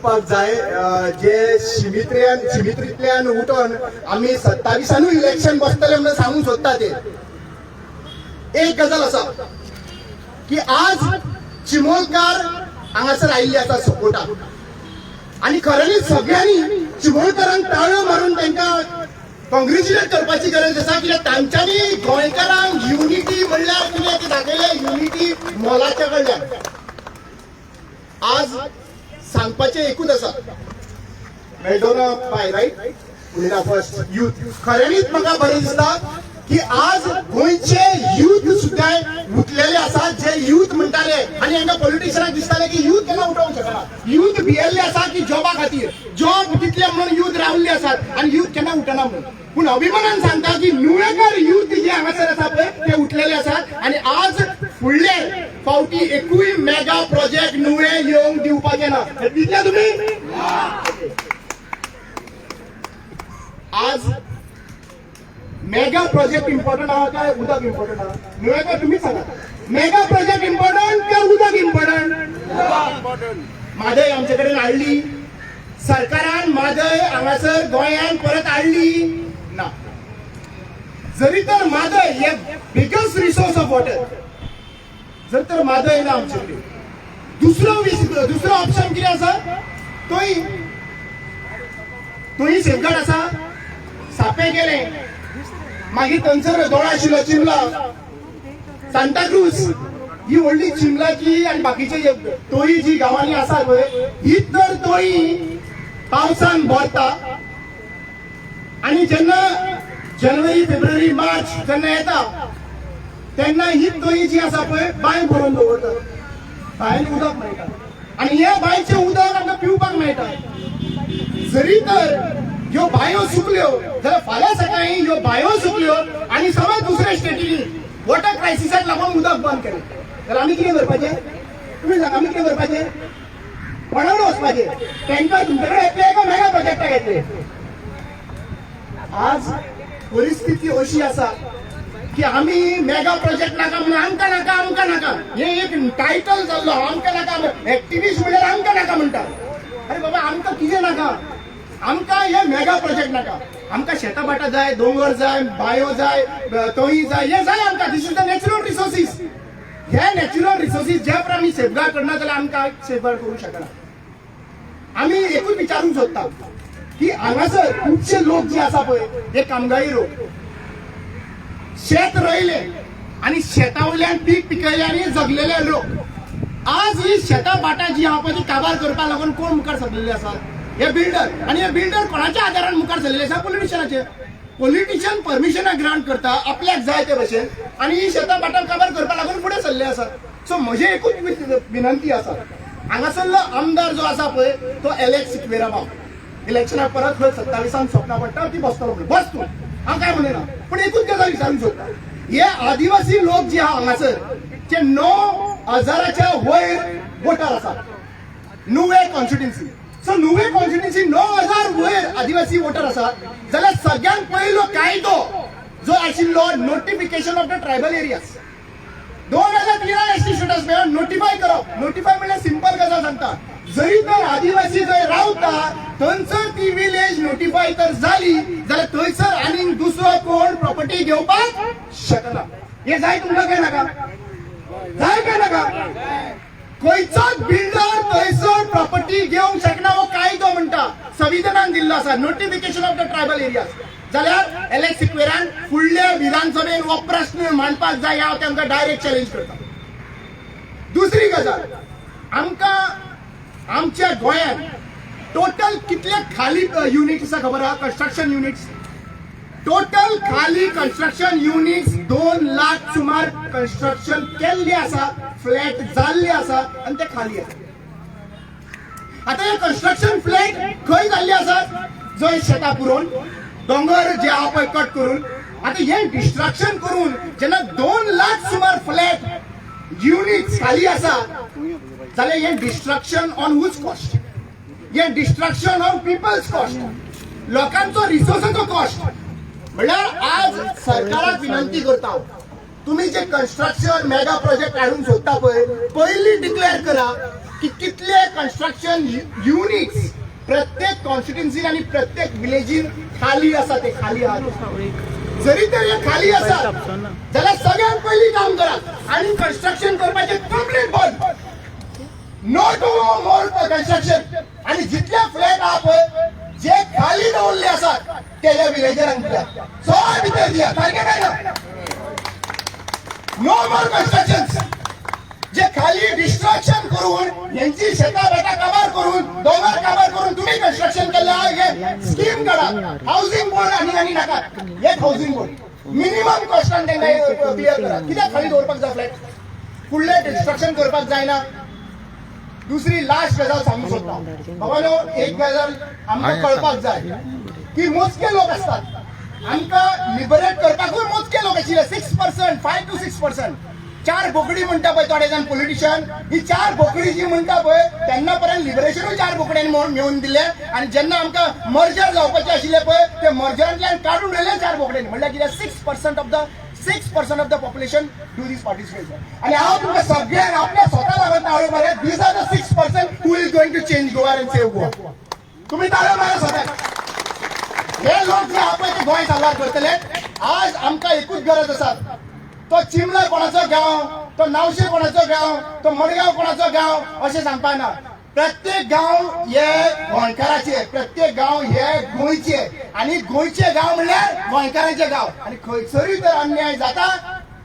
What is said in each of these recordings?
करपाक जाय. जे शिमित्र्यान शिमित्रींतल्यान उठोन आमी 27 इलेक्शन बसतले म्हणून सांगूंक सोदता. ते एक गजाल आसा की आज चिमोलकार हांगासर आयिल्ले आसा सपोर्टाक आनी खऱ्यांनीच सगळ्यांनी चिमोलकारांक टाळयो मारून तांकां कॉंग्रेच्युलेट करपाची गरज आसा, कित्याक तांच्यांनी गोंयकारांक युनिटी म्हणल्यार कितें तें दाखयलें, युनिटी मोलाच्या कडल्यान. आज सांगपाचें एकूच आसा, मेल्डोना पाय, रायट उलयता फर्स्ट युथ. खऱ्यांनीच म्हाका बरें दिसता की आज गोंयचे युथ सुद्दां उठलेले आसा, जे युथ म्हणटाले आनी हांकां पॉलिटिशियनाक दिसताले की युथ केन्ना उठोवंक शकना, युथ भियेल्ले आसा की जॉबा खातीर जॉब दितले म्हणून युथ रावल्ले आसात आनी युथ केन्ना उठना म्हणून. पूण अभिमानान सांगता की नुवेकर युथ जे हांगासर आसा पळय, ते उठलेले आसात आनी आज फुडले फावटी एकूय मेगा प्रोजेक्ट नुवे येवंक दिवपाचे ना. हे दितले तुमी? आज मेगा प्रोजेक्ट इम्पॉर्टंट आहा काय उदक इम्पॉर्टंट आहा? नुवेकर, तुम्ही सांगा, मेगा प्रोजेक्ट इम्पॉर्टंट काय उदक इम्पॉर्टंट? म्हादय आमचे कडेन हाडली सरकारान? म्हादय हांगासर गोंयान परत हाडली ना. जरी तर म्हादय हे बिगेस्ट रिसोर्स ऑफ वॉटर, जर तर म्हादय ना आमचे कडेन, दुसरो ऑप्शन कितें आसा? तोय तोय सेफगार्ड आसा. सापे गेले, मागीर थंयसर दोळा आशिल्लो चिमला, सांताक्रूज, ही व्हडली चिमलाची आनी बाकीचे जे तोई जी गांवांनी आसा पळय, ही तर तोई पावसान भरता आनी जेन्ना जानेवारी, फेब्रुवारी, मार्च जेन्ना येता तेन्ना ही तोई जी आसा पळय, बांय भरून दवरतात. बांयन उदक मेळटा आनी ह्या बांयचें उदक आमकां पिवपाक मेळटा. जरी तर ह्यो बांयो सुकल्यो जाल्यार फाल्यां सकाळी ह्यो बांयो सुकल्यो आनी सगळे दुसऱ्या स्टेटींनी वॉटर क्रायसिसाक लागून उदक बंद केलें जाल्यार आमी कितें करपाचें? तुमी सांगा, आमी कितें करपाचें? कोणा कडेन वचपाचें? टँकर तुमचे कडेन येतले काय मेगा प्रोजेक्टाक येतले? आज परिस्थिती अशी आसा की आमी मेगा प्रोजेक्ट नाका म्हणून आमकां नाका, आमकां नाका, हे एक टायटल जाल्लो. आमकां नाका, एक्टिविस्ट म्हणल्यार आमकां नाका म्हणटा. अरे बाबा, आमकां कितें नाका? आमकां हे मेगा प्रोजेक्ट नाका. आमकां शेतां भाटां जाय, दोंगर जाय, बायो जाय, तळी जाय, हे जाय आमकां. This is the natural resources. हे नॅचरल रिसोर्सीस जे प्रमाणे आमी सेफगार्ड करना जाल्यार आमकां सेफगार्ड करूंक शकना. आमी एकूच विचारूंक सोदता की हांगासर खुबशे लोक जे आसा पळय, हे कामगारी लोक, शेत रोयले आनी शेता वयल्यान पीक पिकयले आनी जगलेले लोक. आज ही शेतां भाटां जी आहा पळय, ती काबार करपाक लागून कोण मुखार सरलेले आसा? हे बिल्डर. आनी हे बिल्डर कोणाच्या आदारान मुखार सरलेले आसा? पॉलिटिशियनाचे. पॉलिटिशियन परमिशनां ग्रांट करता आपल्याक जाय ते भशेन आनी ही शेतां भाटां काबार करपाक लागून फुडें सरले आसा. सो म्हजें एकूच विनंती आसा, हांगासरलो आमदार जो आसा पळय, तो एलेक्स सिक्वेरा बाब, इलेक्शनाक परत खंय 27 स्वप्न पडटा ती बसतलो म्हणून. बस तूं, हांव काय म्हणना, पूण एकूच गजाल विचारूंक सोदता. हे आदिवासी लोक जे आहा हांगासर, जे 9 हजाराच्या वयर वोटर आसा नुवे कॉन्स्टिट्युन्सी, सो नुवे कॉन्स्टिट्युन्सी 9,000 वयर आदिवासी वोटर आसा जाल्यार सगळ्यांत पयलो कायदो जो आशिल्लो, notification of the tribal areas, 2013 ST status मेळोन नोटिफाय करप. नोटिफाय म्हणल्यार सिंपल गजाल सांगता, जरी तर आदिवासी जंय रावता थंयसर ती विलेज नोटिफाय तर जाली जाल्यार थंयसर आनीक दुसरो कोण प्रॉपर्टी घेवपाक शकना. हे जाय तुमकां काय नाका? जाय काय नाका? खंयचोच बिल्डर थंयसर प्रॉपर्टी घेवंक शकना हो कायदो म्हणटा, संविधानान दिल्लो आसा, notification of the tribal areas. जाल्यार एलेक्स सिक्वेरान फुडल्या विधानसभेन हो प्रश्न मांडपाक जाय, हांव तांकां डायरेक्ट चॅलेंज करता. दुसरी गजाल, आमकां आमच्या गोंयांत टोटल कितले खाली युनिट्स आसा खबर आहा? कन्स्ट्रक्शन युनिट्स, टोटल खाली कन्स्ट्रक्शन युनिट्स 2 लाख सुमार कन्स्ट्रक्शन केल्ले आसा, फ्लॅट जाल्ले आसा आनी ते खाली आसा. आता हे कन्स्ट्रक्शन फ्लॅट खंय जाल्ले आसात? जंय शेतां पुरोवन, दोंगर जे आहा पळय कट करून. आता हे डिस्ट्रक्शन करून जेन्ना 2 लाख सुमार फ्लॅट युनिट्स खाली आसा जाल्यार हे डिस्ट्रक्शन ऑन हुज कॉस्ट? हे डिस्ट्रक्शन ऑन पिपल्स कॉस्ट, लोकांचो रिसोर्साचो कॉस्ट. म्हणल्यार आज सरकाराक विनंती करता हांव, तुम्ही जे कन्स्ट्रक्शन मेगा प्रोजेक्ट हाडूंक सोदता पळय, पयलीं डिक्लेअर करा. की कितले कन्स्ट्रक्शन युनिट्स प्रत्येक कॉन्स्टिट्युन्सीन आणि प्रत्येक विलेजीन खाली आसा, ते खाली आहा. जरी तर हे खाली आसा जाल्यार सगळ्यात पयलीं काम करात आणि कन्स्ट्रक्शन करपाचें कंप्लीट बंद. नो टू मोर कन्स्ट्रक्शन. आणि जितले फ्लॅट आहा पळय जे खाली दवरले आसात, तेज्या विलेजरांक दिया, सगळे भितर दिया. सारकें काय ना? नो मोर कन्स्ट्रक्शन. जे खाली डिस्ट्रक्शन करून, यांची शेतां बेटां काबार करून, दोंगर काबार करून तुम्ही कन्स्ट्रक्शन केल्ले हे स्कीम काढा. हाऊसिंग बोर्ड आणि आनी नाका. एक हाऊसिंग बोर्ड मिनिमम कॉस्टान तांकां क्लियर करा. कित्याक खाली दवरपाक जाय फ्लॅट? फुडले डिस्ट्रक्शन करपाक जायना. दुसरी लास्ट गजाल सांगू सोदता बाबानो. एक गजाल आमकां कळपाक जाय की मोजके लोक असतात. आमकां लिबरेट करपाकूय मोजके लोक आशिल्ले, 6%, 5 to 6%. चार बोकडी म्हणटा पळय थोडे जाण पॉलिटिशियन, ही चार बोकडी जी म्हणटा पळय, तेन्ना पर्यंत लिबरेशनूय चार बोकड्यांनी मेळोवन दिले. आणि जेन्ना आमकां मर्जर जावपाचें आशिल्लें पळय, ते मर्जरांतल्यान काडून उडयले चार बोकड्यांनी. म्हणल्यार कितें? 6% of the population do this participation. आणि हांव तुमकां सगळ्यांक आपल्या स्वता लागून ताळयो मारया. These are the 6% who is going to change Goa and save Goa. तुम्ही ताळयो मारा स्वतः. हे लोक जे आहा पळय ते गोंय साल्वार करतले. आज आमकां एकूच गरज आसा. तो चिमला कोणाचो गांव, तो नावशे कोणाचो गांव, तो मडगांव कोणाचो गांव अशें सांगपा ना. प्रत्येक गांव हे गोंयकाराचे, प्रत्येक गांव हे गोंयचे आणि गोंयचे गांव म्हणल्यार गोंयकारांचे गांव. आणि खंयसरूय जर अन्याय जाता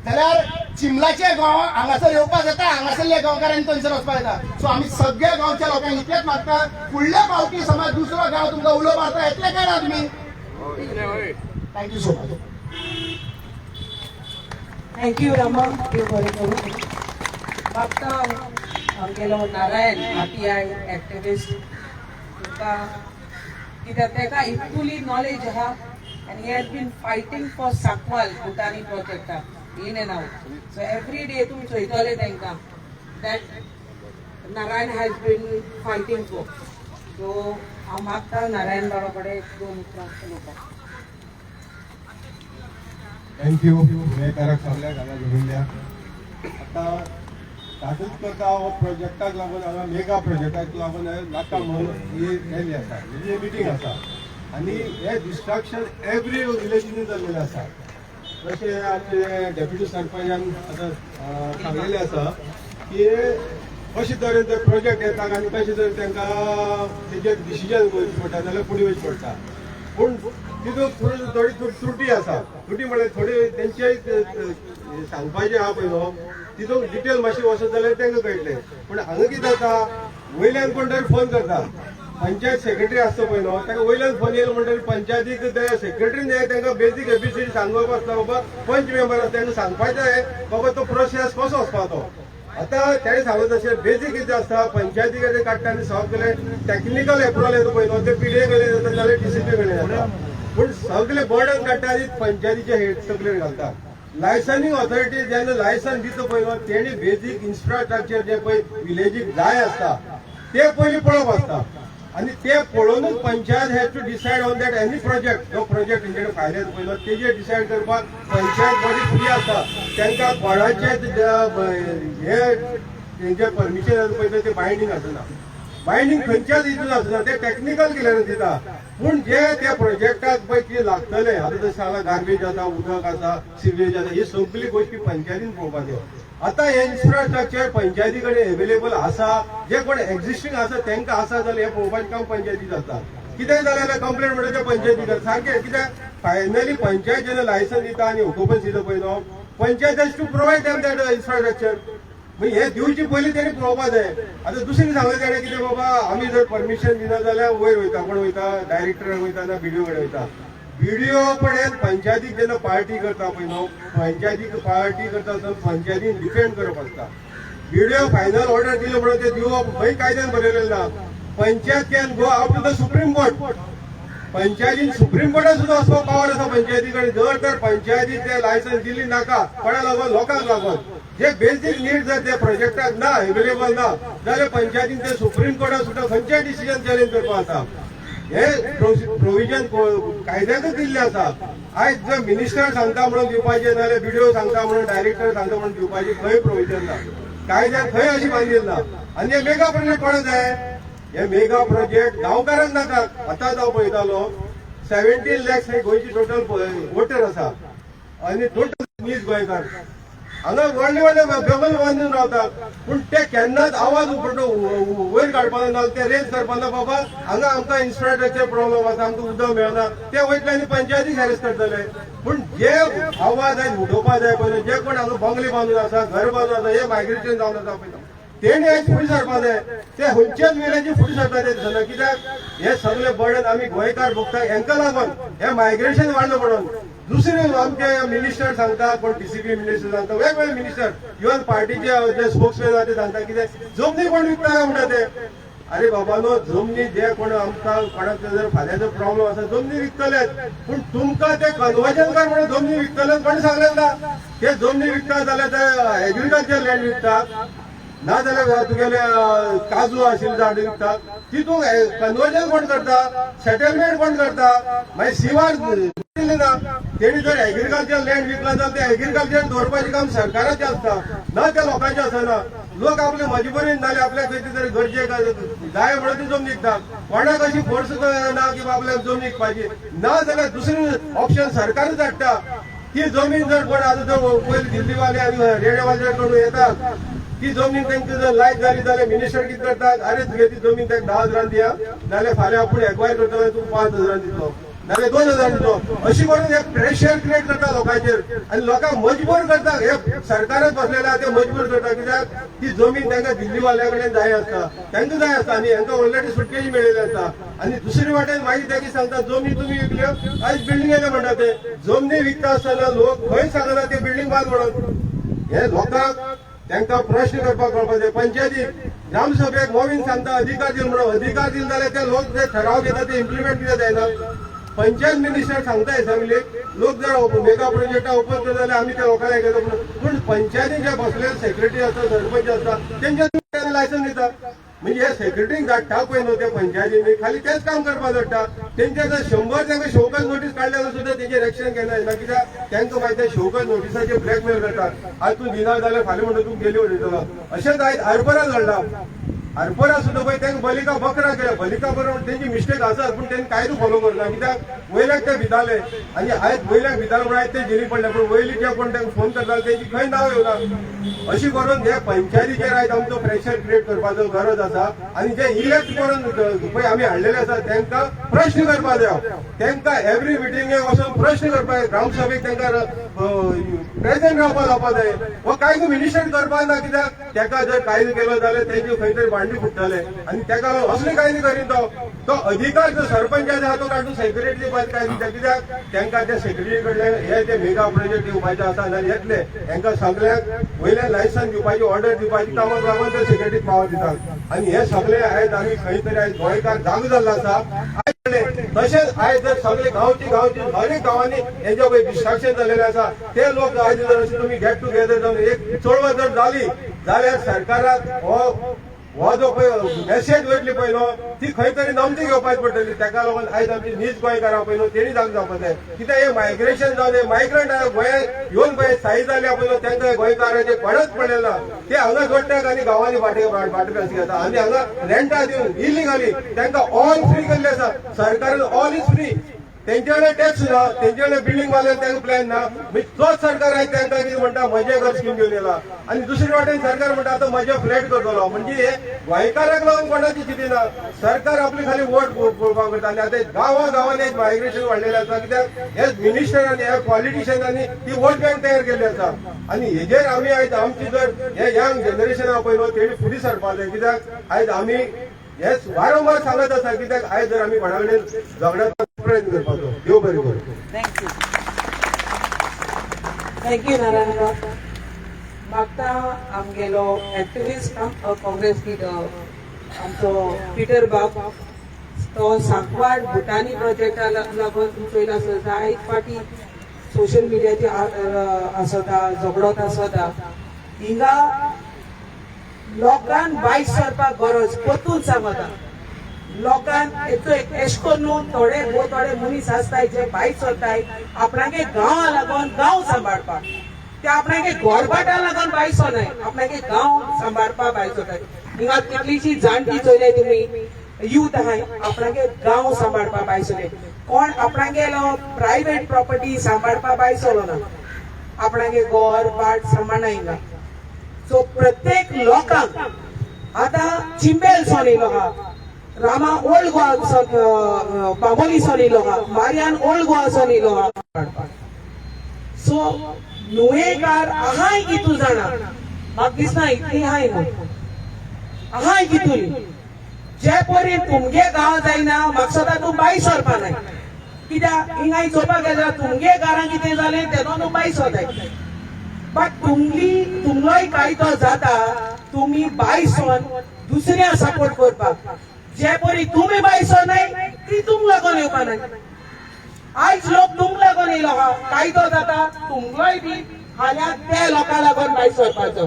जाल्यार चिमलाचे गांव हांगासर येवपाक जाता, हांगासरल्या गांवकारांनी थंयसर वचपाक जाता. सो आमी सगळ्या गांवच्या लोकांक इतलेच मागता, फुडल्या फावटी समज दुसरो गांव तुमकां उलो मारता, येतले काय ना तुमी? Thank you so much. Thank you Rama. देव बरें करूं. मागता आमगेलो नारायण, आरटीआय एक्टिविस्ट, तुमकां, कित्याक ताका इक्वली नॉलेज आहा and he has been fighting for Sancoale Bhutani प्रोजेक्टा in and out. So every day तुमी चोयतले तांकां that Narayan has been fighting for. So हांव मागता नारायण बाबा कडेन दोन उतरां उलोवपाक. Thank you. गोंयकाराक सगळ्याक हांगा जमिल्ल्या. आतां तातूंत करता हो प्रोजेक्टाक लागून, हांगा मेगा प्रोजेक्टाक लागून नाका म्हणून ही रॅली आसा, म्हणजे मिटींग आसा. आनी हे डिस्ट्रक्शन एवरी विलेजींनी जाल्लेलें आसा. जशें आमचे डेप्युटी सरपंचान आतां सांगलेलें आसा की कशे तरेन ते प्रोजेक्ट येता आनी कशे तरेन तांकां तेजेर डिसिजन घेवचें पडटा, जाल्यार फुडें वयचें पडटा. पूण तितून थोडी थोडी त्रुटी आसा. त्रुटी म्हळ्यार थोडी तेंचे सांगपाचें आहा पळय न्हू, तितून डिटेल मातशें वचत जाल्यार तांकां कळटलें. पूण हांगा कितें जाता, वयल्यान कोण तरी फोन करता. पंचायत सेक्रेटरी आसता पळय न्हू, ताका वयल्यान फोन येयलो म्हणटकीर पंचायतीक ते सेक्रेटरीन तांकां बेजीक एबीसीडी सांगप आसता. बाबा, पंच मेंबर आसता, तांकां सांगपाचें आहे बाबा तो प्रोसेस कसो वचपा तो. आतां तेणें सांगलें तशें बेजीक कितें आसता, पंचायती कडेन काडटा आनी सगळे टॅक्निकल एप्रुवल येता पळय न्हू, ते पीडीए कडेन जाता जाल्यार डीसीपी कडेन जाता. पूण सगळे बर्डन काडटा आनी पंचायतीचे हेड तकलेर घालता. लायसनिंग ऑथॉरिटी जेन्ना लायसन दिता पळय न्हू, तेणी बेजीक इन्फ्रास्ट्रक्चर जे पळय विलेजीक जाय आसता ते पयलीं पळोवप आसता आनी ते पळोवनूच panchayat has to decide on that any project. जो प्रोजेक्ट तेंचे फायल येता पळय न्हू, तेजेर डिसायड करपाक पंचायत बॉडी फ्री आसता. तांकां कोणाचेच हे तेंचे परमिशन पळय ते बायंडींग आसना. बायंडींग खंयच्याच हितून आसना. ते टॅक्निकल क्लियरन्स दिता, पूण जे त्या प्रोजेक्टाक पळय कितें लागतलें, आतां जशें सांगलां, गार्बेज आसा, उदक आसा, सिवेज आसा, ही सगळी गोश्टी पंचायतीन पळोवपाच्यो. आतां हे इन्फ्रास्ट्रक्चर पंचायती कडेन एवेलेबल आसा, जे कोण एक्झिस्टींग आसा तांकां आसा जाल्यार हें पळोवपाचें काम पंचायतीच आसता. कितेंय जालें जाल्यार कंप्लेन म्हणटा ते पंचायती कर. सारकें, कित्याक फायनली पंचायत जेन्ना लायसन दिता आनी ऑक्युपन्सी दिता पळय न्हू, Panchayat has to provide them that infrastructure. मागीर हे दिवचे पयलीं तेणी पळोवपा जाय. आतां दुसरें सांगलें तेणें कितें, बाबा आमी जर परमिशन दिना जाल्यार वयर वयता. कोण वयता? डायरेक्टर वयता ना बीडीओ कडेन वयता. बीडीओ कडेन पंचायतीक जेन्ना पार्टी करता पळय न्हू, पंचायतीक पार्टी करता आसतना पंचायतीन डिफेंड करप आसता. बीडीओ फायनल ऑर्डर दिलो म्हणून ते दिवप खंय कायद्यान बरयलें ना. Panchayat can go up to the Supreme Court. पंचायतीन सुप्रीम कोर्टात सुद्दां वचपाक पावर आसा पंचायती कडेन. जर तर पंचायतीक ते लायसन्स दिली नाका, कोणा लागून? लोकांक लागून, जे बेसीक नीड जर त्या प्रोजेक्टाक ना, अवेलेबल ना जाल्यार पंचायतीन ते सुप्रीम कोर्टात सुद्दां खंयचेय डिसिजन चॅलेंज करपाक आसा. हे प्रोविजन कायद्याकच दिल्लें आसा. आयज जर मिनिस्टर सांगता म्हणून दिवपाचें, नाजाल्यार बीडीओ सांगता म्हणून, डायरेक्टर सांगता म्हणून दिवपाचें खंय प्रोविजन ना. कायद्यात खंय अशी बांदिल ना. आनी हे मेगा प्रोजेक्ट कोणा जाय? हे मेगा प्रोजेक्ट गांवकारांक नाका. आतां हांव पळयतालो, 17 लॅक्स हे गोंयची टोटल वोटर आसा आनी टोटल नीज गोंयकार हांगा व्हडले व्हडले बेगल बांदून रावतात, पूण ते केन्नाच आवाज उपटो वयर काडपाना ना, ते रेज करपाना, बाबा हांगा आमकां इन्फ्रास्ट्रक्चर प्रॉब्लम आसा, आमकां उदक मेळना. ते वयतले आनी पंचायतीक हॅरेस करतले. पूण जे आवाज आयज उठोवपा जाय पयले, जे कोण हांगा बंगले बांदून आसा, घर बांदून आसा, हे मायग्रेशन जावन आसा पळय, तेणी आयज फुडें सरपा जाय. ते खंयच्याच वेल्याची फुडें सरता ते दिसना, कित्याक हे सगळे बर्डन आमी गोंयकार भोगता. हेंकां लागून हे मायग्रेशन वाडलं म्हणून दुसरे आमचे मिनिस्टर सांगता, कोण टीसीपी मिनिस्टर सांगता, वेगवेगळे मिनिस्टर, इवन पार्टीचे जे स्पोक्समॅन आहा ते सांगता, कितें जमनी कोण विकता काय म्हणटा ते. अरे बाबानो, जमनी जे कोण आमकां कोणाक जर फाल्यांचो प्रॉब्लम आसा, जमनी विकतलेच, पूण तुमकां ते कन्वर्जन कर म्हणून जमनी विकतले कोणी सांगलें ना. ते जमनी विकता जाल्यार ते एग्रीकल्चर लँड विकतात, ना जाल्यार तुगेले काजू आशिल्ले झाड विकतात. तितून कन्वर्जन कोण करता? सेटलमेंट कोण करता? मागीर शिवार दिले ना. तेणी जर एग्रीकल्चर लँड विकला जाल्यार ते एग्रीकल्चर दवरपाचें काम सरकाराचें आसता ना, त्या लोकांचें आसना. लोक आपले मजबुरीन नाल्यार आपल्याक खंय तरी गरजेक जाय म्हणून ती जमनी विकतात. कोणाक अशी फोर्स ना की आपल्याक जमनी विकपाची. ना जाल्यार दुसरी ऑप्शन सरकारच हाडटा. ती जमीन जर कोण आतां जर पयलीं दिल्लीवाले आनी रेडेवाले कडून येतात, ती जमीन तांकां जर लायक जाली जाल्यार मिनिस्टर कितें करतात? अरे, तुगे ती जमीन ताका 10 हजारान दिया, नाल्यार फाल्यां आपूण एक्वायर करतलो, तुका 5 हजारान दितलो, नाल्यार 2 हजार दितलो. अशी करून एक प्रेशर क्रिएट करता लोकांचेर आनी लोकांक मजबूर करता. हे सरकारच बसलेले आहा, ते मजबूर करता, कित्याक ती जमीन तांकां दिल्लीवाल्या कडेन जाय आसता, तांकां जाय आसता आनी हांकां ऑलरेडी सुटकेजी मेळिल्ली आसता. आनी दुसरी वाटेन मागीर ताकी सांगता, जमनी तुमी विकल्यो, आयज बिल्डिंग येयले म्हणटा. ते जमनी विकता आसतना लोक खंय सांगना ते बिल्डिंग बांद म्हणून. हे लोकांक तांकां प्रश्न करपाक कळपाक जाय. पंचायती ग्रामसभेक मोवीन सांगता अधिकार दिल म्हणून. अधिकार दिल जाल्यार ते लोक जे ठराव घेता ते इम्प्लिमेंट कित्याक जायना? पंचायत मिनिस्टर सांगता असेंब्लीक, लोक जर मेगा प्रोजेक्टा ओपोज करता जाल्यार आमी त्या लोकांक घेता म्हणून. पूण पंचायतीन जे बसलेले सेक्रेटरी आसता, सरपंच आसता, तेंच्या लायसन्स दिता. म्हणजे हे सेक्रेटरीक धाडटा पळय न्हू, त्या पंचायतीन खाली तेच काम करपाक धाडटा. तेंच्या जर 100 तांकां शोकॉज नोटीस काडल्या जाल्यार सुद्दां तेंचेर एक्शन घेना येना, कित्याक तांकां मागीर त्या शोकॉज नोटिसाचेर ब्लॅकमेल करतात. आज तूं दिना जाल्यार फाल्यां म्हणटा तूं गेली उडयतलो. अशेंच आयज आरपोरा घडला. आरपोरा सुद्दां पळय, तांकां बलिका बकरा केल्या. बलिका बरोबर तेंची मिस्टेक आसात, पूण तेणी कायदो फॉलो करना, कित्याक वयल्याक ते भिताले आनी आयज वयल्याक भिताले म्हणून आयज ते जेली पडले. पूण वयली जे कोण तांकां फोन करताले तेंची खंय नांव येवना. अशी करून हे पंचायतीचेर आयज आमचो प्रेशर क्रिएट करपाचो गरज आसा आनी जे इलेक्ट करून पळय आमी हाडलेले आसा, तांकां प्रश्न करपाक जाय. तांकां एवरी मिटिंगेक वचून प्रश्न करपाक जाय. ग्रामसभेक तांकां प्रेझेंट रावपाक लावपाक जाय. हो कायदो मिनिस्टर करपाक ना, कित्याक ताका जर कायदो केलो जाल्यार तेंचे खंय तरी भांडी फुट्टले आनी ताका लागून असले कायदे करीन. तो तो अधिकार जो सरपंचाचो आहा तो काडून सेक्रेटरी दिवपाक काय दिता, कित्याक तांकां त्या सेक्रेटरी कडल्यान हे ते मेगा प्रोजेक्ट दिवपाचे आसा आनी येतले तांकां सगळ्यांक वयल्यान लायसन्स दिवपाची ऑर्डर दिवपाची कामाक लागून ते सेक्रेटरीक पावर दितात. आनी हे सगळे आयज आमी खंय तरी आयज गोंयकार जागो जाल्लो आसा आयज. तशेंच आयज जर सगळे गांवची गांवची हर एक गांवांनी हेंचे पळय डिस्ट्रक्शन जाल्लेलें आसा, ते लोक आयज जर अशें तुमी गेट टुगेदर जावन एक चळवळ जर जाली जाल्यार सरकाराक हो हो जो पळय मेसेज वयतली पळय न्हू, ती खंय तरी नमती घेवपाक पडटली. ताका लागून आयज आमची नीज गोंयकारां पळय न्हू, तेणी जाग जावपाक जाय, कित्याक हे मायग्रेशन जावन हे मायग्रंट गोंयांत येवन पळय स्थायी जाले पळय न्हू, तांकां गोंयकारांचे कोणच पडलें ना. ते हांगा जोडटात आनी गांवांनी फाटी फाटी घेता आनी हांगा रेंटा दिवन इलिगली तांकां ऑल फ्री केल्ले आसा सरकारान. All is free. तेंचे कडेन टॅक्स ना, तेंचे कडेन बिल्डिंग वाले तांकां प्लॅन ना. मागीर तोच सरकार आयज तांकां कितें म्हणटा, म्हजें घर स्कीम घेवन येला आनी दुसरे वाटेन सरकार म्हणटा आतां म्हजें फ्लॅट करतलो. म्हणजे हे गोंयकाराक लागून कोणाची चिंती ना. सरकार आपली खाली वोट पळोवपाक करता आनी आतां गांवा गांवांनी एक मायग्रेशन वाडलेलें आसा, कित्याक हे मिनिस्टरांनी, हे पॉलिटिशियनांनी ती वोट बँक तयार केल्ली आसा. आनी हेजेर आमी आयज आमची जर हे यंग जनरेशन आहा पळय न्हू, तेणी फुडें सरपाक जाय, कित्याक आयज आमी हे वारंवार सांगत आसा, कित्याक आयज जर आमी कोणा कडेन झगड्याचो प्रयत्न करपाचो. देव बरें करूं. Thank you, thank you Narayan. मागता आमगेलो एक्टिविस्ट, काँग्रेस लिडर आमचो पिटर बाब, तो सांकवाड भुटानी प्रोजेक्टा लागून तुमी चोयला आसत, जायत फाटी सोशल मिडियाचेर आसता, झगडत आसता. हिंगा लोकांक भायर सरपाक गरज परतून सांगता. लोकांक एश करून थोडे भोव थोडे मनीस आसताय जे भायर सरताय आपणागे गांवा लागून, गांव सांबाळपाक. ते आपणागे गोरभाटा लागून भायर सरनाय, आपणागे गांव सांबाळपाक भायर सरताय. हिंगा कितलीशी जाणटी चोयले तुमी, यूथ आहाय, आपणागे गांव सांबाळपा भायर सरले. कोण आपणागेलो प्रायव्हेट प्रॉपर्टी सांबाळपा भायर सरलो ना, आपणागे घर बाट सांबाळना हिंगा. सो प्रत्येक लोकांक आतां चिंबेल सोन येयलो आहा, रामा ओल्ड गोवा सोन, बांबोली सोन येयलो आहा, मार्यान ओल्ड गोवा सोन येयलो आहा. सो नुवेकार आहाय कितू जाणा, म्हाका दिसना इतली आहाय म्हूण आहाय कितुली. जे परी तुमगे गांव जायना, म्हाका सदां तूं बाय सरपा नाय. कित्याक हिंगा चोवपाक गेल्यार तुमगे घरां कितें जालें तेदो तूं बाय सरताय, बट तुमली तुमलोय कायदो जाता तुमी बायसोन दुसऱ्या सपोर्ट करपाक. जे परी तुमी बायसो नाय, ती तुम लागून येवपा नाय. आयज लोक तुमक लागून येयलो आहा, कायदो जाता तुमलोय बी फाल्यां ते लोकां लागून भायर सरपाचो.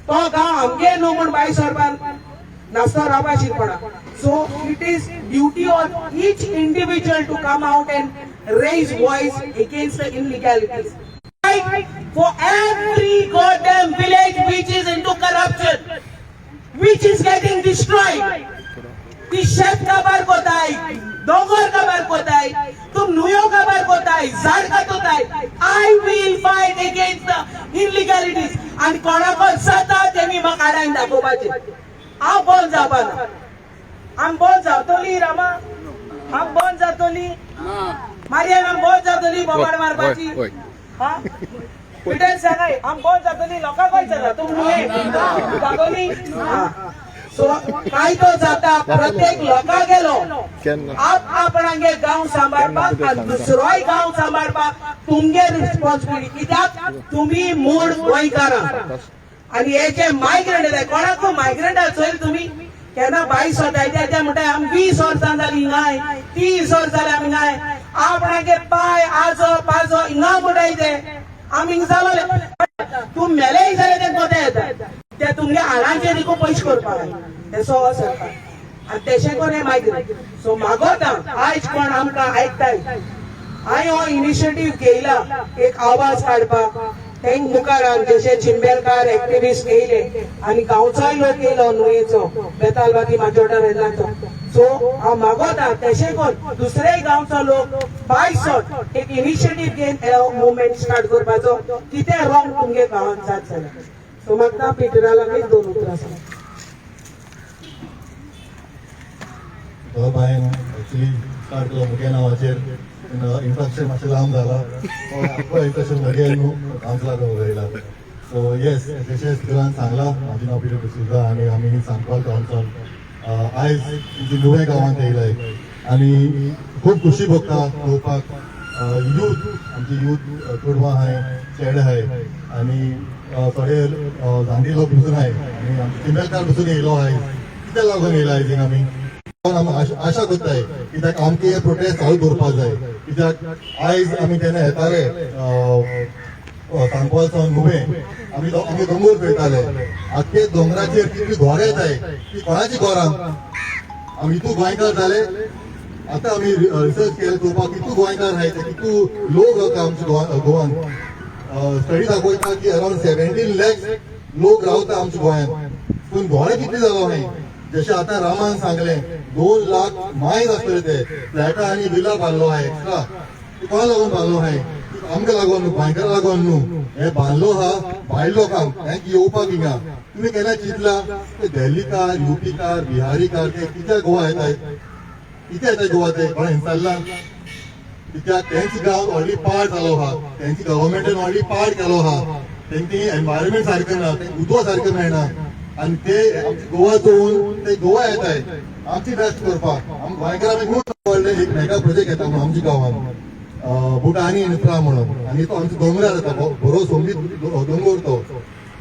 तो गांव आमगे न्हू म्हूण भायर सरपाक नासतो रावपा शिरपणा. So it is duty of each individual to come out and raise voice against the illegalities. Fight for every goddamn village which is into corruption, which is getting destroyed. ती शेत काबार कोताय, दोंगर काबार कोताय, तूं न्हंयो काबार कोताय, झाड कातोताय. I will fight against the illegalities. आनी कोणाक जाता तेमी म्हाका आडायन दाखोवपाचें. हांव बंद जावपाना. आम बंद जावतली रामा, आम बंद जातली मारियान, आम बंद जातली बोबाड मारपाची. हा पिटर सांगाय, आम बंद जातली. लोकांक जाता तूं न्हय जातली. सो कायदो जाता प्रत्येक लोकां गेलो आप आपणागे गांव सांबाळपाक आनी दुसरोय गांव सांबाळपाक तुमगे रिस्पॉन्सिबिलिटी, कित्याक तुमी मूळ गोंयकारां. आनी हे जे मायग्रंट येताय, कोणाकू मायग्रंटा चोयल तुमी केन्ना 22 वर्सां ते म्हणटा आमी 20 वर्सां जाली हिंगाय, 30 वर्सां जाली आमी हिंगाय. आपणागे पाय आजो पाजो हिंगा म्हणटाय ते आमी हिंगा जालोले. तूं मेलेय जाल्यार ते कोते येता, ते तुमगे हाडांचेर देखून पयशे करपाक जाय ते सो सरकार. आनी तेशें कोण हे मायग्रंट. सो मागोता आयज कोण आमकां आयकताय, हांवें हो इनिशिएटीव घेयला एक आवाज काडपाक तेंक मुखार. जशे चिंबेलकार एक्टिविस्ट येयले आनी गांवचोय लोक येयलो, नुयेचो, बेतालबाती, माजोर्डा, वेर्णाचो. सो हांव मागोता तेशें कोण दुसरेय गांवचो लोक बाय सोड एक इनिशिएटीव घेवन मुवमेंट स्टार्ट करपाचो, कितें रॉंग तुमगे गांवांत जात जाल्यार. सो म्हाका पिटरा लागीं दोन उतरां सांग. बायन एक्चुली स्टार्ट केलो मुगे नांवाचेर. इंट्रोडक्शन मातशें लांब जाला, आपलो इंट्रोडक्शन मुगे न्हू, कावन्सिलाक उलयला. सो येस, जशें स्कुलान सांगलां, म्हाजें नांव पिटर डिसोजा आनी आमी सांकवाल कावन्सल आयज तुमची नुवें गांवांत येयलाय आनी खूब खुशी भोगता पळोवपाक यूथ, आमची यूथ चेडवां आहाय, चेडे आहाय आनी थोडे जाणटे लोक बसून आहाय आनी आमचे चिंबेलकार बसून येयलो आहाय. कित्याक लागून येयला आयज आमी? आमी आशा करताय कित्याक आमकां हे प्रोटेस्ट चालू दवरपाक जाय, कित्याक आयज आमी केन्ना येताले सांकवाल सावन नुवें, आमी आमी दोंगर पळयताले. आख्खे दोंगराचेर कितली घरां येताय, ती कोणाची घरां? आमी इतू गोंयकार जाले. आतां आमी रिसर्च केले पळोवपाक कितू गोंयकार आहाय ते, कितू लोक रावता आमच्या गोवान. स्टडी दाखयता की अरावंड 17 लॅक्स लोक रावता आमच्या गोंयांत, पूण घोरां कितली जालो आहाय? जशें आतां रामान सांगलें, 2 लाख मायज आसतले ते फ्लॅटां आनी विला बांदलो आहाय एक्स्ट्रा. कोणा लागून बांदलो आहाय? आमकां लागून न्हू, गोंयकारां लागून न्हू. हे बांदलो आहा भायल्या लोकांक हें येवपाक हिंगा. तुमी केन्ना चिंतला ते दिल्लीकार, युपीकार, बिहारीकार ते कित्याक गोवा येताय? कित्याक येताय गोवा ते? कोणा हिंसारला? कित्याक तेंच गांव ऑलरेडी पाड जालो आहा, तेंची गव्हर्मेंटान ऑलरेडी पाड केलो आहा, तेंची एनवायरमेंट सारकें ना, तेंकां उदक सारकें मेळना आनी ते आमची गोवा चोवन ते गोवा येताय आमची बेस्ट करपाक. आम गोंयकारां खूब व्हडलें एक मेगा प्रोजेक्ट येता म्हणून आमच्या गांवांत, भुटानी इन्फ्रा म्हणून, आनी तो आमच्या दोंगरार येता, बरो सोबीत दोंगर तो.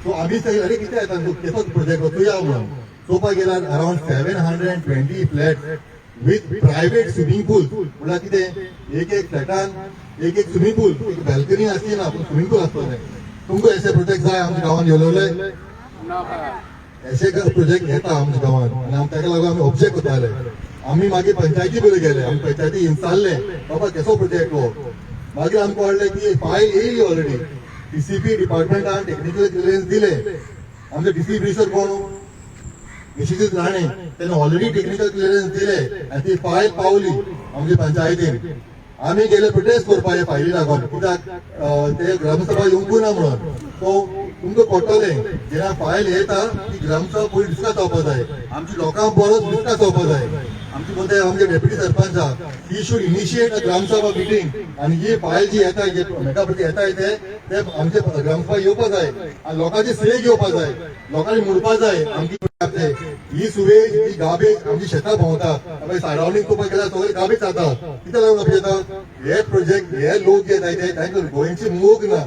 सो आमी सगळे अरे कितें येता, कसो प्रोजेक्ट, वचुया म्हणून. चोवपाक गेल्यार around 720 flat with private swimming pool. म्हणल्यार कितें, एक एक फ्लॅटान एक एक स्विमींग पूल, एक बॅल्कनी आसली ना, पूण स्विमींग पूल आसतलें. तुमकां अशे प्रोजेक्ट जाय आमच्या गांवांत येवलेले? अशे प्रोजेक्ट येता आमच्या गांवांत आनी आमी ताका लागून आमी ऑब्जेक्ट करताले. आमी मागीर पंचायती बरें गेले, आमी पंचायती विचारले, बाबा केसो प्रोजेक्ट हो? मागीर आमकां कळ्ळें की फायल येयली ऑलरेडी, डीसीपी डिपार्टमेंटान टेक्निकल क्लियरन्स दिले. आमचे डीसीपी सर कोण? मिसेस राणे त्यांनी ऑलरेडी टेक्निकल क्लिअरन्स दिले आनी ती फायल पावली आमच्या पंचायतीन. आमी गेले प्रोटेस्ट करपाक हे फायली लागून, कित्याक ते ग्रामसभा येवंकू ना म्हणून. सो तुमकां कळटलें, जेन्ना फायल येता ती ग्रामसभा पयलीं डिस्कस जावपा जाय, आमची लोकां बरोच डिस्कस जावपा जाय. आमची कोणते आमचे डेप्युटी सरपंच आहा, he should initiate a gram sabha meeting. आनी ही फायल जी येता, जे मेगा प्रोजेक्ट येता ते ते आमचे ग्रामसभा येवपा जाय आनी लोकांची सही घेवपा जाय, लोकांनी म्हणपा जाय आमची ही सुवेज, ही गार्बेज आमची शेतां भोंवता. मागीर सरावंडींग पळोवपाक गेल्यार सगळे गार्बेज जाता. कित्याक लागून येता हे प्रोजेक्ट? हे लोक जे येता ते तांकां गोंयची मोग ना,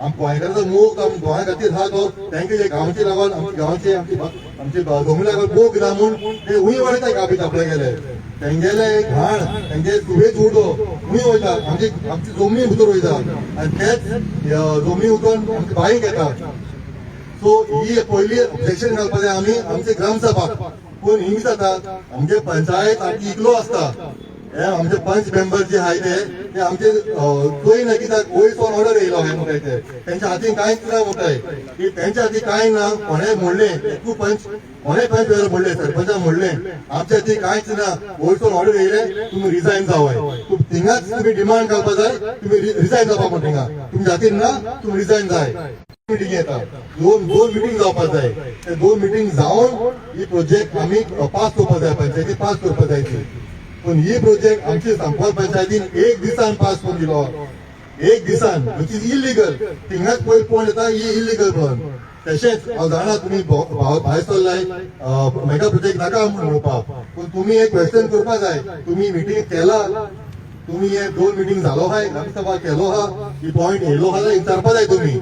आम गोंयकारांचो मोग आम गोंया खातीर आहा तो. तांकां जे गांवचे लागून, आमच्या गांवचे, आमची आमचे जमनी लागून मोग ना म्हूण ते हुंय वडयता गार्बेज आपल्या गेले. तेंगेले घाण, तेंगे सुवेज उडो हुंय वयता, आमची आमची जमनी भितर वयता आनी तेच जमनी उदोवन आमची बांयक येता. सो ही पयली ऑब्जेक्शन घालपा जाय आमी आमचे ग्रामसभा. पूण हिंग जाता, आमचे पंचायत सारकी इकलो आसता. हे आमचे पंच मेंबर जे आहाय ते ते आमचे चोय ना, कित्याक वयर सावन ऑर्डर येयलो हांवें म्हणटाय ते तेंच्या हातीन कांयच ना म्हणटाय की तेंच्या हातीन कांय ना. कोणें म्हणलें, एकू पंच, कोणें पंच वेळार म्हणलें, सरपंचान म्हणलें, आमच्या हातीन कांयच ना, वयर सावन ऑर्डर येयले, तुमी रिजायन जावाय. थिंगाच तुमी डिमांड घालपा जाय, तुमी रिजायन जावपा म्हण. थिंगा तुमच्या हातीन ना, तुमी रिजायन जाय. मिटींग येता, दोन दोन मिटींग जावपा जाय. ते दोन मिटींग जावन ही प्रोजेक्ट आमी पास करपा जाय, पंचायती पास करपा जाय ती. पूण ही प्रोजेक्ट आमची सांकवाल पंचायतीन एक दिसान पास करून दिलो, एक दिसान, which is illegal. थिंगाच पयर पळोवन येता ही इलिगल म्हणून. तशेंच हांव जाणा तुमी भायर सरलाय मेगा प्रोजेक्ट नाका म्हूण म्हणपाक, पूण तुमी एक क्वेश्चन करपा जाय, तुमी मिटींग केला, तुमी हे दोन मिटींग जालो हाय, ग्रामसभा केलो हा, ही पॉयंट येयलो हा जाल्यार विचारपा जाय तुमी.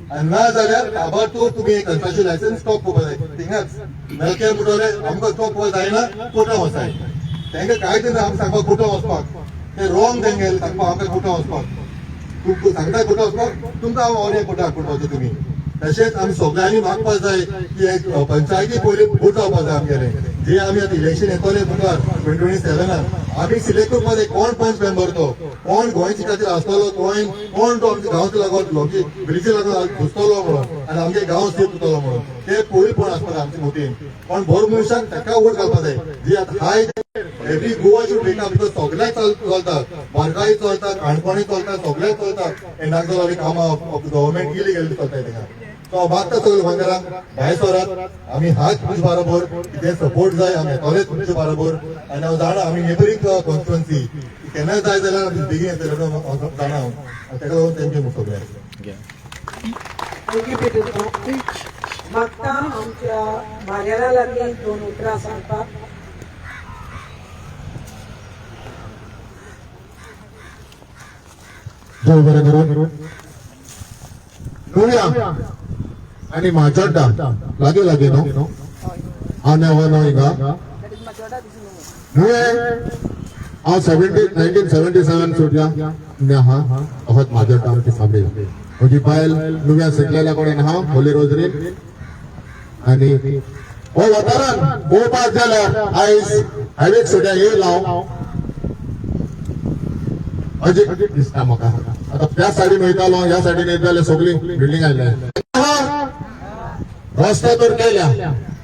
आनी ना जाल्यार ताबडतोब तुमी कन्स्ट्रक्शन लायसन्स स्टॉप करपा जाय थिंगाच. नलके म्हणटले आमकां स्टॉप करपा जायना, कोर्टान वचाय. तांकां कांयच ना आमकां सांगपाक कोर्टान वचपाक. ते रॉंग तेंगे सांगपाक आमकां कोर्टान वचपाक. तुमकां सांगता कोर्टान वचपाक, तुमकां हांव ऑर्डर कोर्टाक कोर्टान वचता तुमी. तशेंच आमी सगळ्यांनी मागपाक जाय की एक पंचायती पयली वोट जावपाक जाय आमगेले. जे आमी आतां इलेक्शन येतले मुखार 2027नान, आमी सिलेक्ट करपाक जाय कोण पंच मेंबर तो, कोण गोंयचे खातीर आसतलो, कोण कोण तो आमच्या गांवचे लागून, आमचे विलेजी लागून घुसतलो म्हणून आनी आमगे गांव सेफ उरतलो म्हणून. ते पयली कोण आसपाक जाय आमच्या मुठीन, कोण बरो मनशाक ताका वोट घालपाक जाय. जी आतां हाय, every Goa should wake up because सगळ्याक चलता, बारकाय चलता, काणकोणूय चलता, सगळ्याक चलता. हे नागजाली कामां ऑफ गव्हर्मेंट इलिगल चलता थिंगा. सो हांव मागता सगळे गोंयकारांक, भायर सरात, आमी हात तुमचे बरोबर. कितें सपोर्ट जाय आमी येतले तुमचे बरोबर. आनी हांव जाणा आमी नेबरींग कॉन्स्टिट्युएन्सी, केन्ना जाय जाल्यार आमी बेगीन येतले हांव जाणा हांव. आनी ताका लागून thank you सगळ्यांक. Thank you Peter. मागता आमच्या मार्याला लागीं दोन उतरां सांगपाक. देव बरें करूं. नुव्या आणि माजोड्डा लागीं लागीं न्हू? हांव नेवो न्हू हिंगा नुवें. हांव 1977 सुटल्या आहा अहत माजोड्डा आमची फामिल. म्हजी बायल नुव्या शिकलेल्या कडेन आहा, होली रोजरी. आनी हो वाठारान पळोवपाक जाल्यार आयज हायवेक सुद्दां येयला हांव, अजीक दिसता म्हाका. आता त्या सायडीन वयतालो, ह्या सायडीन येत जाल्यार सगळी बिल्डिंग आयल्या. रस्ते तर केल्या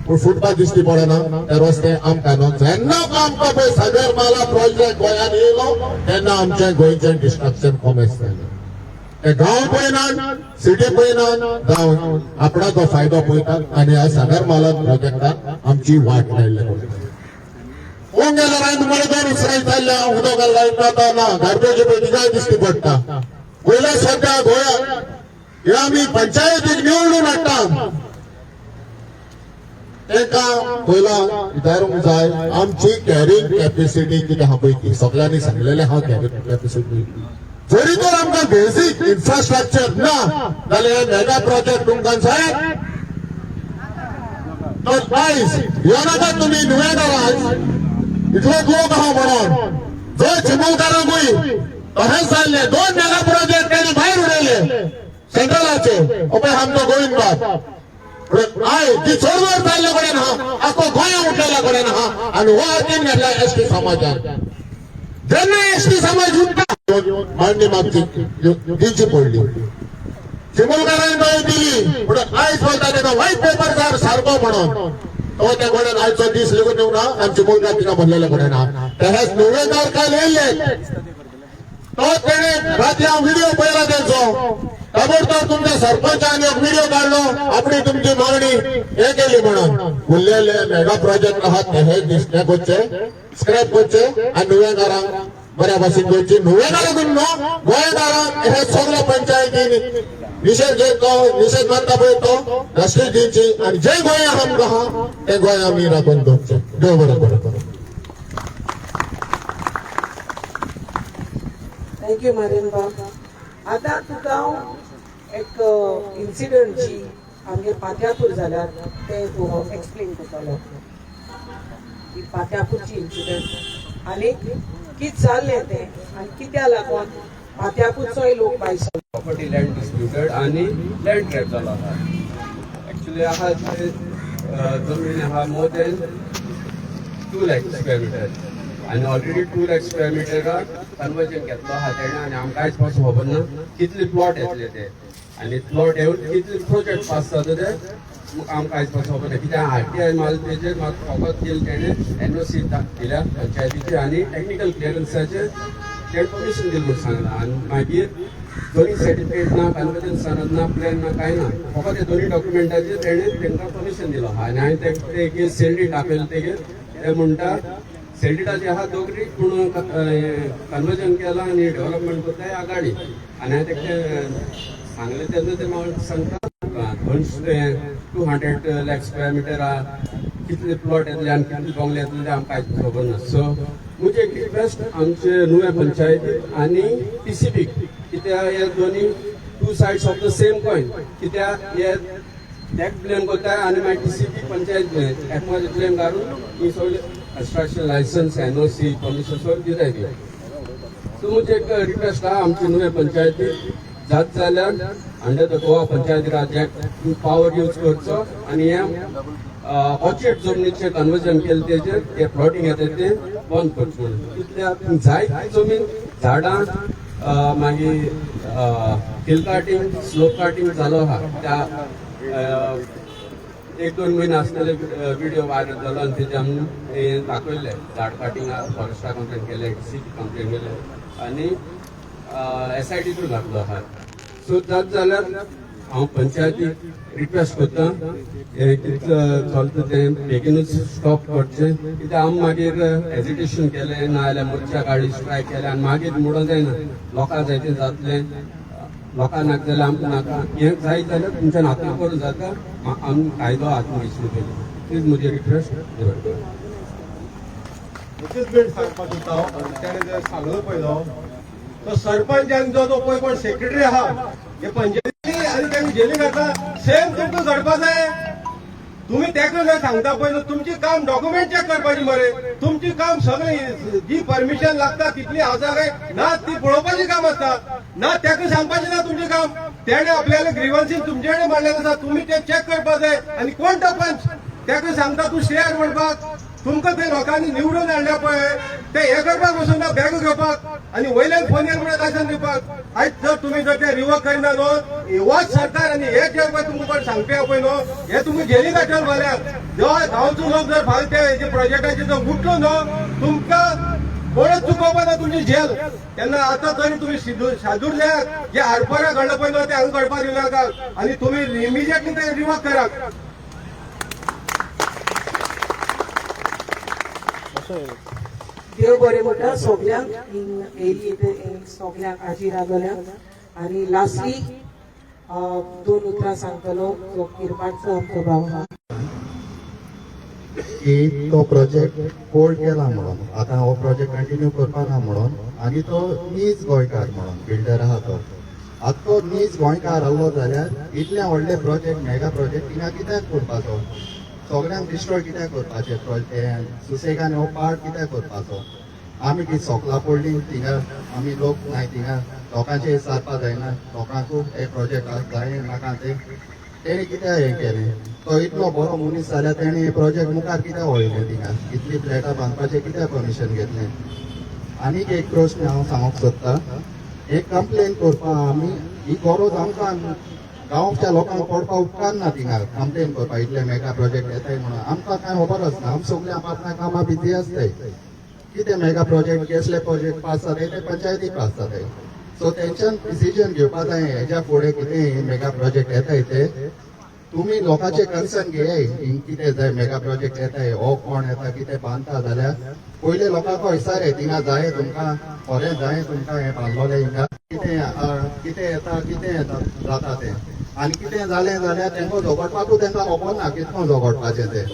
पूण फुटपाथ दिश्टी पडना. ते रस्ते आमकां न्हू. जेन्ना आमकां पळय सागरमाला प्रोजेक्ट गोंयांत येयलो तेन्ना आमच्या गोंयचें डिस्ट्रक्शन कॉमेस जालें. ते गांव पळयनात, सिटी पळयनात, गांव आपणाचो फायदो पळयतात आनी ह्या सागरमाला प्रोजेक्टान आमची वाट लायल्ली. कोण गेल्यार हांवें तुम्हाला दोन उसराय चालल्या, उदक लायन जाता ना, गार्बेज पळय तिकाय दिश्टी पडटा. पयल्या सद्या गोंयांत हे आमी पंचायतीक निवडून हाडटा तांकां पयला विचारूंक जाय आमची कॅरिंग कॅपेसिटी कितें आहा पळय ती. सगळ्यांनी सांगलेलें आहा कॅरिंग कॅपेसिटी. जरी तर आमकां बेसीक इन्फ्रास्ट्रक्चर ना जाल्यार हे मेगा प्रोजेक्ट तुमकां साहेब तर आयज येनाका तुमी नुवें इतलोच लोक आहा म्हणून. जर चिमुलकारांकूय तशेंच जाल्लें, दोन मेगा प्रोजेक्ट तांणी भायर उडयले सेंट्रलाचे. पळय आमचो गोविंद बाब आयज ती चळवळ जाल्ले कडेन आहा, आख्खो गोंया उठलेल्या कडेन आहा. आनी हो हातीन घेतला एसटी समाजान. जेन्ना एसटी समाज उठता मांडणी मागची दिवची पडली, चिमुलकारांनी दिली. म्हणून आयज बोलता तेका व्हायट पेपर सारको म्हणून. तो त्या कडेन आयचो दीस लेगून येवना आमची मुलगा तिका भरलेले कडेन आहा. तशेंच नुवेकार काल येयल्ले तो तेणे राती हांव व्हिडिओ पळयला तेंचो. ताबडतोब तुमच्या सरपंचान एक व्हिडिओ काडलो, आपली तुमची मागणी हे केली म्हणून. उरलेले मेगा प्रोजेक्ट आहात ते हे दिसणे करचे, स्क्रॅप करचे आनी नुवेकारांक बऱ्या भाशेन करची. नुवेकारांकूच न्हू, गोंयकारांक हे सगळे पंचायतीन निशेध घेतलो, निशेध मारता पळय तो नश्टी दिवची आनी जे गोंय आमकां आहा ते गोंय आमी राखून दवरचें. देव बरें करूं. Thank you मारियन बाब. आतां तुका हांव एक इन्सिडंट जी आमगे पात्यापूर जाल्यार ते तूं एक्सप्लेन करतलो. ही पात्यापूरची इन्सिडंट आनी कितें जाल्लें तें आनी कित्या लागून पात्यापूरचोय लोक भायर सरलो. प्रॉपर्टी लँड डिस्प्युटेड आनी लँड ग्रॅब जालो आहा. एक्चुली आहा ते जमीन आहा more than 2 lakh square meter आनी ऑलरेडी 2 लाख स्क्वेअर मिटराक कन्वर्जन घेतलो आहा तेणें आनी आमकां कांयच पासून खबर ना कितले प्लॉट येतले ते आनी प्लॉट येवन कितले प्रोजेक्ट पास जाता ते आमकां कांयच पासून खबर ना. कित्याक आरटीआय माल तेजेर मात फकत केले तेणें एनओसी दिल्या पंचायतीचे आनी टॅक्निकल क्लियरन्साचेर तेणें परमिशन दिलें म्हूण सांगलां. आनी मागीर दोनी सर्टिफिकेट ना, कन्वर्जन सनद ना, प्लॅन ना, कांय ना, फकत ते दोनी डॉक्युमेंटाचेर तेणें तांकां परमिशन दिलो आहा. आनी हांवें तेगेर सेल दाखयलें तेगेर, ते म्हणटा सेल्डिटाचे आहा दोगरी पूण कन्वर्जन केलां आनी डेव्हलपमेंट करताय आगाडी. आनी हांवें तेका सांगलें तेन्ना ते म्हाका सांगता 200 लाख स्क्वेअर मिटर आहा, कितले प्लॉट येतले आनी कितले बंगले येतले ते आमकां कांयच खबर ना. सो म्हजे एक रिक्वेस्ट आमचे नुवें पंचायती आनी पीसीबीक, कित्याक हे दोनी 2 sides of the same coin. कित्याक हे टॅक्स ब्लेम करता आनी मागीर टीसीबी पंचायत एकमाचे ब्लेम घालून ही सगळे कन्स्ट्रक्शन लायसन्स एनओसी परमिशन सगळें दिताय ती. सो म्हजे एक रिक्वेस्ट आहा आमची नुवें पंचायती जात जाल्यार under the Goa Panchayati Raj act power use करचो आनी हे ऑर्चिड जमनीचें कन्वर्जन केलें तेजेर ते प्लॉटींग येता ते बंद करचें म्हणून. कितल्या जायती जमीन झाडां मागीर हिल कार्टिंग स्लोप कार्टिंग जालो आहा. त्या 1-2 म्हयने आसतले व्हिडिओ व्हायरल जालो आनी तेजे आमी हें दाखयलें झाड कार्टिंग फॉरेस्टा कंप्लेन केलें, सी कंप्लेन केलें आनी एसआयटी थ्रू घातलो आहा. सो जात जाल्यार हांव पंचायतीक रिक्वेस्ट करता हें कितलें चलता तें बेगीनूच स्टॉप करचें. कित्याक आमी मागीर एजिटेशन केलें ना जाल्यार मोर्चा काडली, स्ट्रायक केलें आनी मागीर म्हणून जायना लोकांक जाय तें जातलें, लोकांक नाका जाल्यार आमकां नाका. हें जायत जाल्यार तुमच्यान हातान करूं जाता, आमी कायदो हातून घेतली पयलीं. तीच म्हजी रिक्वेस्ट. एकच मिनिट सांगपाक सोदता हांव. तेणें जर सांगलो पळय तो सरपंच जो तो पळय कोण सेक्रेटरी आहा हे पंचायती आनी तेणी जेली घातला सेम तुमकां घडपा जाय. तुम्ही तेका जर सांगता पळय न्हू, तुमची काम डॉक्युमेंट चेक करपाची मरे, तुमची काम सगळी जी परमिशन लागता तितली आसा काय ना ती पळोवपाची काम आसता ना, तेका सांगपाचें ना तुमचें काम. तेणे आपल्याला ग्रिवन्सीन तुमचे कडेन मांडलेलें आसा, तुमी ते चेक करपा जाय. आनी कोण तो पंच तेका सांगता तूं शेअर म्हणपाक, तुमकां ते लोकांनी निवडून हाडल्या पळय ते हे करपाक वचून ना बॅग घेवपाक आनी वयल्यान फोन येवन म्हणून लायसन दिवपाक. आयज जर तुमी जर ते रिवोक करिना न्हू होच सरकार आनी हे जे पळय तुमकां कोण सांगपी आहा पळय न्हू हे तुमकां जेली घातले फाल्यां. जेव्हा गांवचो लोक जर फाल्यां ते प्रोजेक्टाचेर जर उठलो न्हू तुमकां कोणच चुकोवपा ना तुमची जेल. तेन्ना आतां तरी तुमी सादूर जायात, जे आरपारा घडलं पळय न्हू ते हांगा घडपाक दिवनाका आनी तुमी इमिजिएटली ते रिवोक करात. देव बरें म्हणटा सगल्यांक येयली सगल्यांक हाजीर रावल्यांक. आनी लास्टली 2 उतरां सांगतलो जो किरपाटचो आमचो भाव आहा की तो प्रोजेक्ट होल्ड केला म्हणून आतां हो प्रोजेक्ट कंटिन्यू करपा ना म्हणून, आनी तो नीज गोंयकार म्हणून बिल्डर आहा तो. आतां तो नीज गोंयकार आहलो जाल्यार इतले व्हडले प्रोजेक्ट मेगा प्रोजेक्ट थिंगा कित्याक करपाचो, सगळ्यांक डिस्ट्रॉय कित्याक करपाचें, सुसेगान हो पार्ट कित्याक करपाचो. आमी कितें सोकला पडली थिंगा आमी लोक नाय थिंगा लोकांचे सारपा जायना, लोकांकूय हे प्रोजेक्ट जाय नाका ते तेणी कित्याक हें केलें. तो इतलो बरो मनीस जाल्यार तेणी हे प्रोजेक्ट मुखार कित्याक व्हरलें, थिंगा इतली फ्लॅटां बांदपाचें कित्याक परमिशन घेतलें. आनीक एक प्रश्न हांव सांगूंक सोदता, एक कंप्लेन करपाक आमी ही गरज आमकां गांवच्या लोकांक पडपा उपकारना थिंगा कंप्लेन करपा इतले मेगा प्रोजेक्ट येताय म्हणून. आमकां कांय खबर आसना, आमी सगळे आपल्या कामां बिजी आसताय. कितें मेगा प्रोजेक्ट कसले प्रोजेक्ट पास जाताय ते पंचायती पास जाताय. सो तेंच्यान डिसिजन घेवपा जाय हेज्या फुडें कितें मेगा प्रोजेक्ट येताय ते तुम्ही लोकांचे कन्सर्न घेयाय. कितें जाय मेगा प्रोजेक्ट येताय, हो कोण येता कितें बांदता जाल्यार पयले लोकांक विचारे थिंगा जाय तुमकां, खरें जाय तुमकां हें बांदलोलें हिंगा, कितें कितें येता कितें येता जाता तें. आनी कितें जालें जाल्यार तेंकां झगडपाकूय तेंकां खबर ना कितको झगडपाचें तें.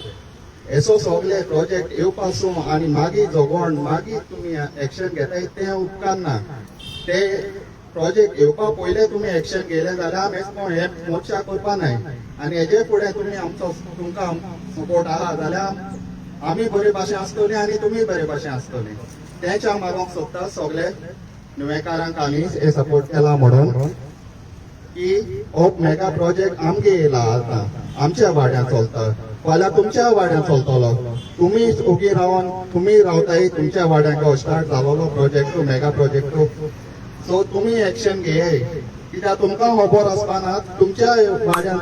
येसो सगळे प्रोजेक्ट येवपासून आनी मागीर झगोड मागीर तुमी एक्शन घेताय तें उपकारना. ते प्रोजेक्ट येवपा पयले तुमी एक्शन घेयलें जाल्यार आमी हे मोर्चा करपा नाय. आनी हेजे फुडें तुमी आमचो तुमकां सपोर्ट आहा जाल्यार आमी बरे भाशेन आसतली आनी तुमी बरे भाशेन आसतली. तेंच हांव मागोवंक सोदता सगळे नुवेकारांक आमी हे सपोर्ट केला म्हणून की हो मेगा प्रोजेक्ट आमगे येयला आतां आमच्या वाड्यान चलता, फाल्यां तुमच्या वाड्यान चलतलो. तुमी ओगी रावन तुमी रावताय तुमच्या वाड्याक हो स्टार्ट जालोलो प्रोजेक्ट मेगा प्रोजेक्ट. सो तुमी एक्शन घेयाय कित्याक तुमकां खबर आसपाना तुमच्या वाड्यान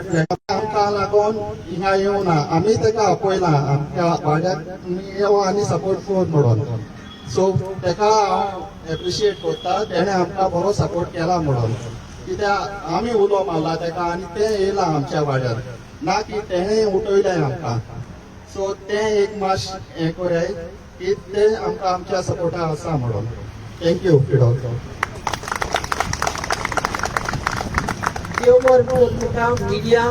आमकां लागून हिंगा येवना, आमी तेका आपयला आमच्या वाड्याक तुमी येव आनी सपोर्ट कर म्हणून. सो तेका हांव एप्रिशिएट करता, तेणें आमकां बरो सपोर्ट केला म्हणून. कित्याक आमी उलो मारला तेका आनी तें येयलां आमच्या वाड्यार, ना की तेणें उठयलें आमकां. सो तें एक मातशें हें कराय की तें आमकां आमच्या सपोर्टा आसा म्हणून. Thank you Fido. देव बरें करूं तुमकां मिडिया,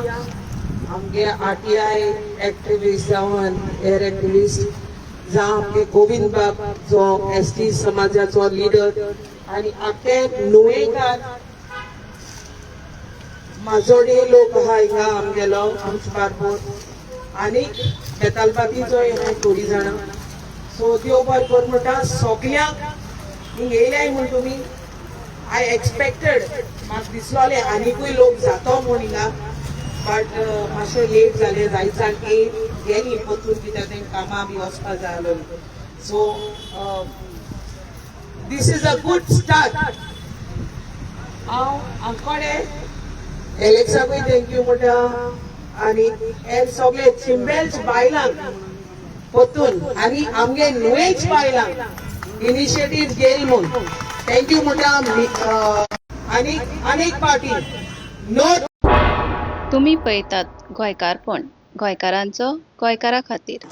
आमगे आरटीआय एक्टिविस्ट जावन हेर एक्टिविस्ट जावं आमगे गोविंद बाब जो एसटी समाजाचो लिडर आनी आख्खे नुवेकार माजोडे लोक आहा हिंगा आमगेलो आमचे बारबोर आनी बेतालबातीचोय आहा थोडीं जाणां. सो देव बरें करूं म्हणटा सगल्यांक हिंग येयल्याय म्हूण तुमी. I expected म्हाका दिसलोलें आनिकूय लोक जातो म्हूण हिंगा, बट मातशें लेट जालें जायत सारकी गेली परतून कित्याक तेंकां कामां बी वचपा जाय आसलोलीं. So this is a good start. हांव आमकोडे एलेक्साकूय thank you म्हणटा आनी हेर सगळे चिंबेलच बायलांक परतून आनी आमगे नुवेच बायलांक इनिशिएटीव घेयल म्हूण thank you म्हणटा. आनी अनेक पार्टी नो. तुमी पळयतात गोंयकारपण, गोंयकारांचो गोंयकारा खातीर.